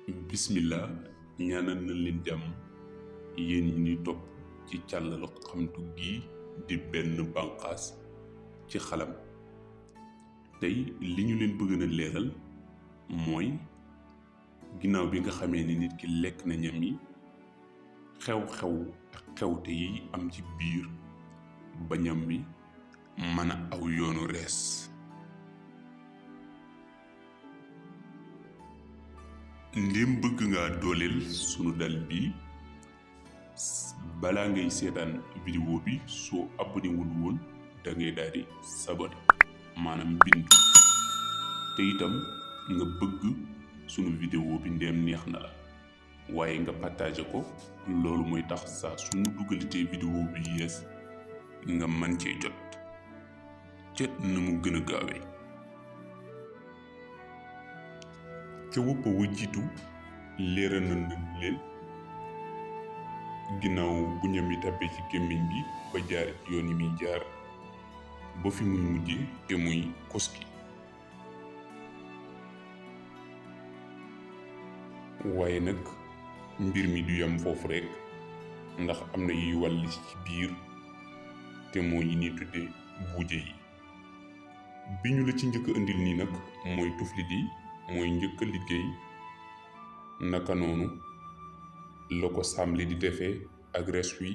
bismillah ñaanal na leen jàmm yéen ñi ñuy topp ci càllalu xamtu gi di benn bànqaas ci xalam. tey li ñu leen bëgg na leeral mooy ginnaaw bi nga xamee ni nit ki lekk na ñam yi xew-xew ak xewte yi am ci biir ba ñam bi mën a aw yoonu rees. ndéem bëgg nga dooleel sunu dal bi balaa ngay seetaan vidéo bi soo abonné wul woon da ngay daal di sabone maanaam bindu te itam nga bëgg sunu vidéo bi ndéem neex na la waaye nga partagé ko loolu mooy tax saa sunu dugalitee vidéo bi yees nga mën cee jot ca na mu gën a gaawee. ca wëpp wa jiitu leeral na leen ginnaaw bu ñam yi tàbbee ci gémmiñ gi ba jaar yoon yi muy jaar ba fi muy mujjee te muy koski. waaye nag mbir mi du yam foofu rekk ndax am na yuy wàll ci biir te moo yi ni tudde buuje yi. bi ñu la ci njëkk indil nii nag mooy tuflit yi mooy njëkk a liggéey naka noonu la ko sàmli di defee ak res wi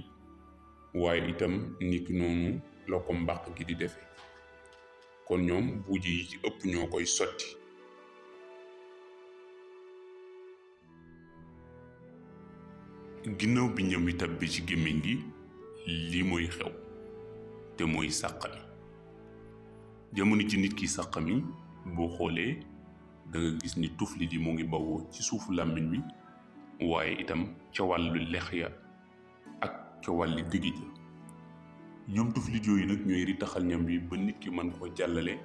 waaye itam niki noonu la ko mbàq gi di defee kon ñoom buuje yi ci ëpp ñoo koy sotti. ginnaaw bi ñam wi tàbbi ci gémmiñ gi lii mooy xew te mooy sàqami. jamono ci nit ki sàqami boo xoolee da nga gis ni tuflit yi mu ngi bawoo ci suufu làmmiñ wi waaye itam ca wàllu lex ya ak ca wàlli digg ja. ñoom tuflit yooyu nag ñooy ritaxal ñam wi ba nit ki mën koo jàllale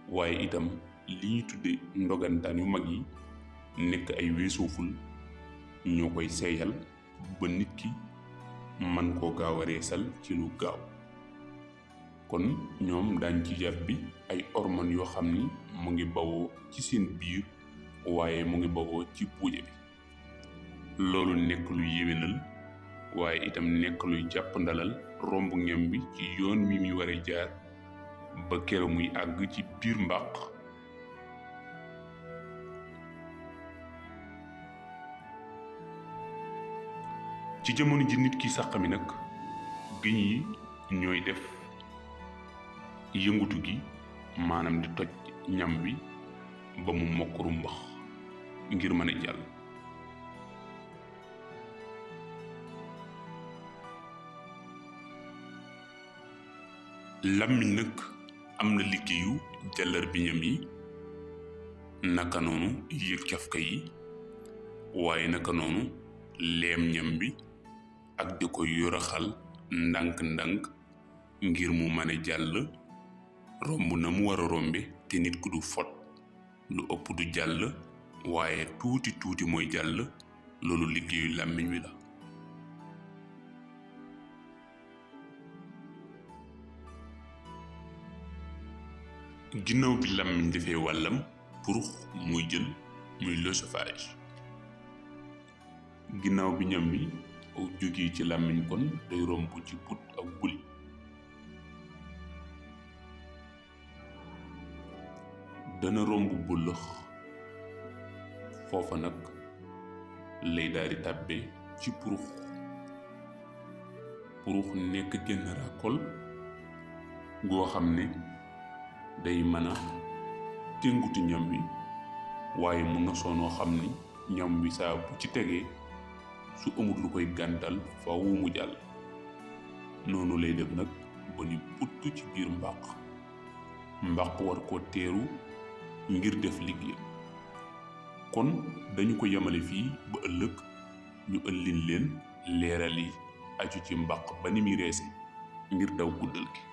waaye itam li ñuy tudde ndogantaan yu mag yi nekk ay weesooful ñoo koy seeyal ba nit ki mën koo gaaw a reesal ci lu gaaw. kon ñoom daañ ci jaf bi ay hormones yoo xam ni mu ngi bawoo ci seen biir waaye mu ngi bawoo ci puuje bi. loolu nekk lu yéwénal waaye itam nekk luy jàpp ndalal romb ñam bi ci yoon wi muy waree jaar ba kero muy àgg ci biir mbàq. ci jamono ji nit ki sàqami nag gëñ yi ñooy def yëngutu gi maanaam di toj ñam wi ba mu mokk rumbax ngir mën a jàll. làmmiñ nag am na liggéeyu jàllar bi ñam yi naka noonu yëg cafka yi waaye naka noonu leem ñam bi ak di ko yoraxal ndànk-ndànk ngir mu mën a jàll romb na mu war a rombe te nit ku du fot lu ëpp du jàll waaye tuuti tuuti mooy jàll. loolu liggéeyu làmmiñ wi la. ginnaaw bi làmmiñ defee wàllam pour muy jël muy l'œsophage. ginnaaw bi ñam bi jógee ci làmmiñ kon day romb ci put ak buli. dana romb bëllëx foofa nag lay daal di tàbbee ci purux. purux nekk genn ràkkol goo xam ne day mën a tëngutu ñam wi waaye mu nosoonoo xam ni ñam wi saa bu ci tegee su amut lu koy gàntal faaw mu jàll. noonu lay def nag ba ni putt ci biir mbàq war koo teeru ngir def liggéey. kon dañu ko yemale fii ba ëllëg ñu ëllin leen leeral yi aju ci mbàq ba ni muy reese ngir daw guddal gi.